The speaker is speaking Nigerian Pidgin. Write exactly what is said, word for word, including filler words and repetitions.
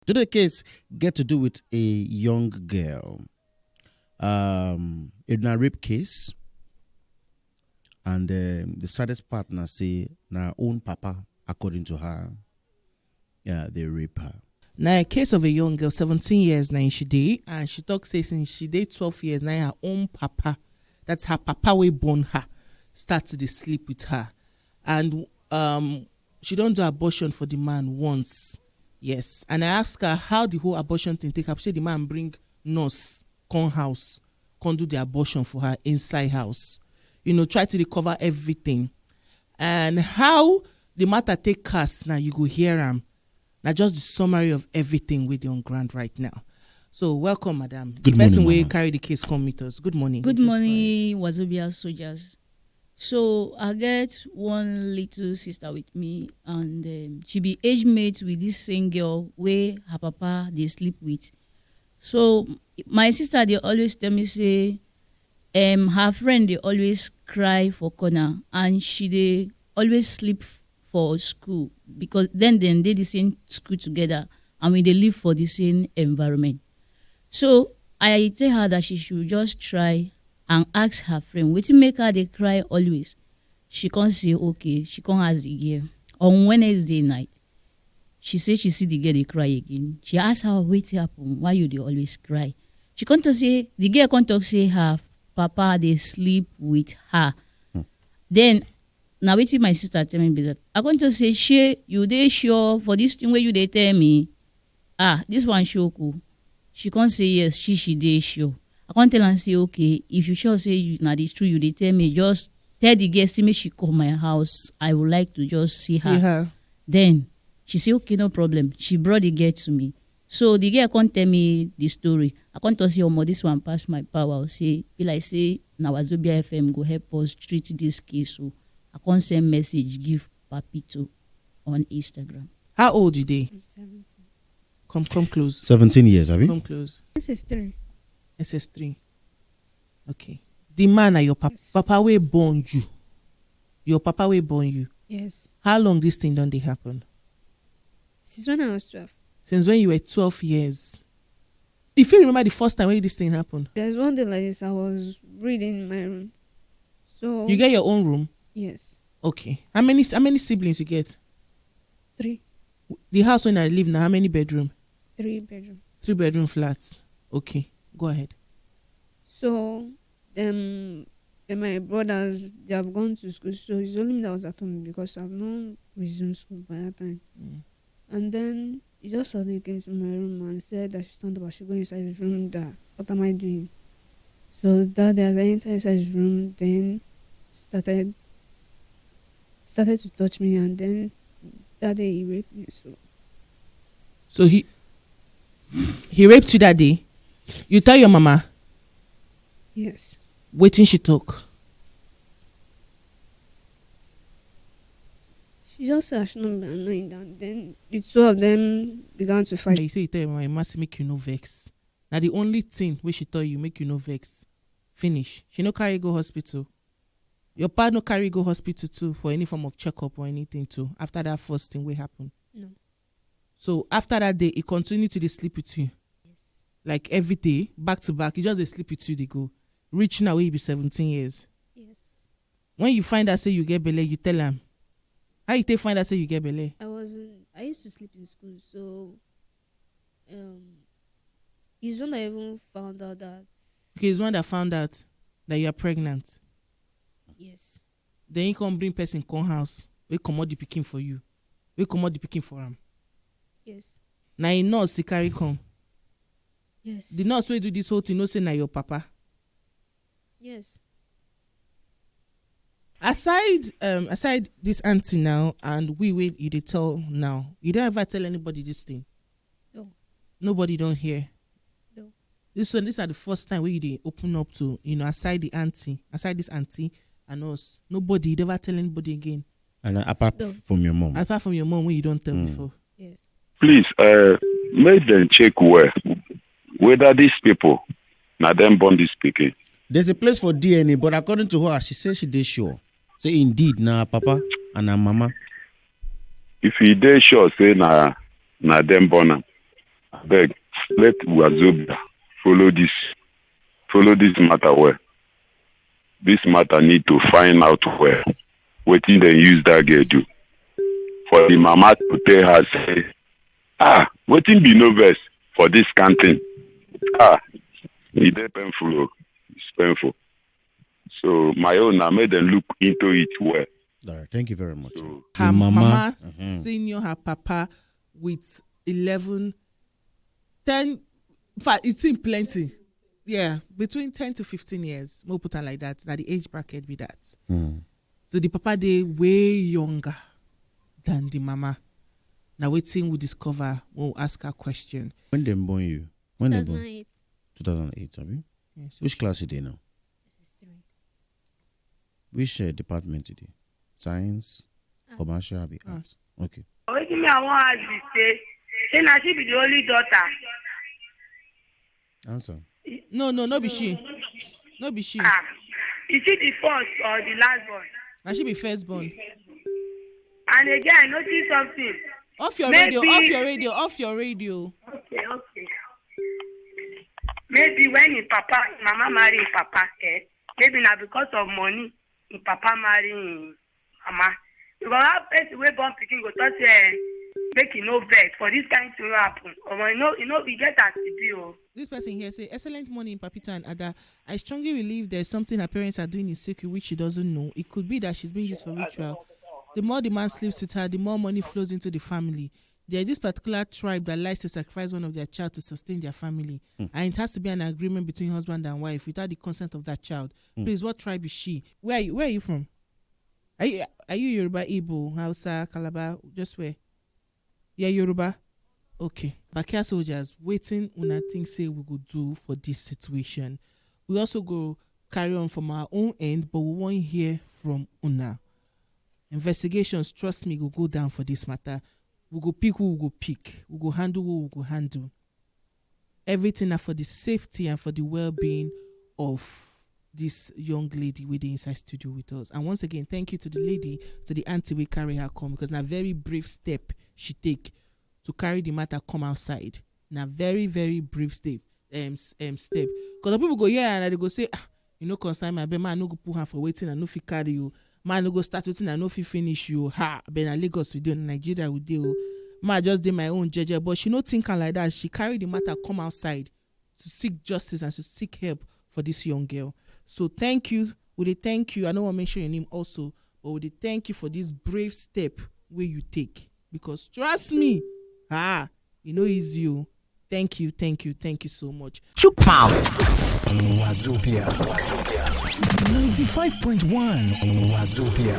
Today case get to do with a young girl. Um, in a rape case, and um, the saddest part na say na her own papa, according to her, yeah, they rape her. Na a case of a young girl, seventeen years na she dey, and she talk say since she dey twelve years, na her own papa, that's her papa wey born her, start to dey sleep with her, and um, she don do abortion for the man once. Yes, and I ask her how the whole abortion thing take happen. Say the man bring nurse come house, come do the abortion for her inside house. You know, try to recover everything, and how the matter take cast. Now you go hear am. Now just the summary of everything with on ground right now. So welcome, madam. Good The person morning, wey mama. Carry the case come meet us. Good morning. Good Just go ahead. Morning, Wazobia soldiers. So I get one little sister with me, and um, she be age mate with this same girl where her papa they sleep with. So my sister they always tell me say, um, her friend they always cry for corner, and she they always sleep for school because then then they the same school together, and we they live for the same environment. So I tell her that she should just try and ask her friend wetin make her dey cry always. She come say okay, she come ask the girl on Wednesday night. She say she see the girl dey cry again. She ask her wetin happen, why you dey always cry? She come talk say the girl come talk say her papa dey sleep with her. Then na wetin my sister tell me be that. I come talk say shey you dey sure for this thing wey you dey tell me? Ah, this one show cool. She come say yes, she she dey sure. I come tell am say okay, if you sure say you na the true you dey tell me, just tell the girl say make she come my house. I would like to just see her. See her. Then she say okay, no problem. She brought the girl to me. So the girl come tell me the story. I come talk say omo, this one pass my power. Say be like say na Wazobia F M go help us treat this case. So I come send message give Papito on Instagram. How old you dey? I'm seventeen. Come, come close. Seventeen years, abi? Come close. S S three. S S three. Okay. The man na your papa. Yes. Papa wey born you. Your papa wey born you. Yes. How long this thing don dey happen? Since when I was twelve. Since when you were twelve years. If you remember the first time when this thing happened. There's one day like this, I was reading in my room. So you get your own room? Yes. Okay. How many how many siblings you get? Three. The house when I live now, how many bedroom? Three bedroom. Three bedroom flats. Okay. Go ahead. So them, then my brothers, they have gone to school, so it's only me that was at home because I've not resumed school by that time. Mm. And then he just suddenly came to my room and said I should stand up, I should go inside his room. That what am I doing? So that day, as I entered inside his room, then started started to touch me, and then that day he raped me. So, so he he raped you that day. You tell your mama. Yes. Wetin she talk? She just said I should not be annoyed, and then the two of them began to fight. You say you tell your mama, "Mama say make you no vex." Now the only thing wey she tell you, make you no vex. Finish. She no carry go hospital. Your pa no carry go hospital too for any form of checkup or anything too after that first thing wey happen. No. So after that day, he continue to dey sleep with you. Yes. Like every day, back to back, he just dey sleep with you, dey go. Reach now, wey you be seventeen years. Yes. When you find out say you get belle, you tell am. How you take find out say you get belle? I wasn't. I used to sleep in school, so um, he's when I even found out that. Okay, he's one that found out that you are pregnant. Yes. Then he come bring person come house. We comot the pikin for you. We comot the pikin for am. Yes. Na him nurse he carry come. Yes. The nurse wey do this whole thing no say na your papa. Yes. Aside um aside this auntie now and we wey you dey tell now, you don't ever tell anybody this thing. No. Nobody don't hear. No. This one, these are the first time where you dey open up to, you know, aside the auntie, aside this auntie and us. Nobody, you never tell anybody again. And uh, apart No. from your mom. Apart from your mom, when you don't tell Mm. before. Yes. Please, uh, make them check well whether these people, now them born this pikin. There's a place for D N A, but according to her, she says she dey sure. Say indeed, na her papa and her mama. If you dey sure, say na na them born am. Beg, let Wazobia follow this follow this matter well. This matter need to find out well wetin dem use that girl do. For the mama to tell her say, ah, wetin be no vex for this kind thing? Ah, e dey painful o. It's painful. So my own na make dem look into it well. All right, thank you very much. So Her Im mama, mama, senior her papa with eleven, ten, in fact, it's in plenty. Yeah, between ten to fifteen years, more put am like that. Now the age bracket be that. Mm. So the papa dey way younger than the mama. Now waiting we discover when we ask her question. When dem born you? When dem born? two thousand eight. two thousand eight, abi? Yes. Which class you dey now? S S three. Which uh, department you dey? Science, Arts. Commercial, abi Ah. Arts? Okay. Wetin me I wan ask be say, say na she be the only daughter. Answer. No, no, no be she. No be she. Ah, is she the first or the last born? Now she be first born. And again, I notice something. Off your Maybe- radio. Off your radio. Off your radio. Okay, okay. Maybe when him papa, him mama marry him papa, eh? Maybe na because of money, him papa marry him mama. Because how person wey born pikin go talk say, eh, make e no vex for this kind thing wey happen. Omo, you know, you know, we get as e be o. This person here say, excellent morning, Papito and Ada. I strongly believe there's something her parents are doing in secret which she doesn't know. It could be that she's being used for ritual. The more the man sleeps with her, the more money flows into the family. There is this particular tribe that likes to sacrifice one of their child to sustain their family. And it has to be an agreement between husband and wife without the consent of that child. Please, what tribe is she? Where are you, where are you from? Are you are you Yoruba, Igbo, Hausa, Calabar? Just where? Yeah, Yoruba. Okay. Backyard soldiers, waiting una think say we go do for this situation. We also go carry on from our own end, but we wan hear from una. Investigations, trust me, go go down for this matter. We go pick who we go pick. We go handle who we go handle. Everything na for the safety and for the well-being of this young lady wey dey inside studio with us. And once again, thank you to the lady, to the auntie wey carry her come, because na very brave step she take to carry the matter come outside. Na very, very brave step. Um, s- um, step. Because some people go here and they go say, ah, you no concern me, abeg, ma, I no go put hand for wetin I no fit carry you. Ma, I no go start wetin I no fit finish you. Ha, abeg, na Lagos we dey, na Nigeria we dey o. Ma, I just dey my own jeje, but she no think am like that. She carry the matter come outside to seek justice and to seek help for this young girl. So thank you. We dey thank you. I no wan mention your name also, but we dey thank you for this brave step wey you take, because trust me, ah, e no easy o. Thank you, thank you, thank you so much. Chook mouth. Wazobia. ninety-five point one Wazobia.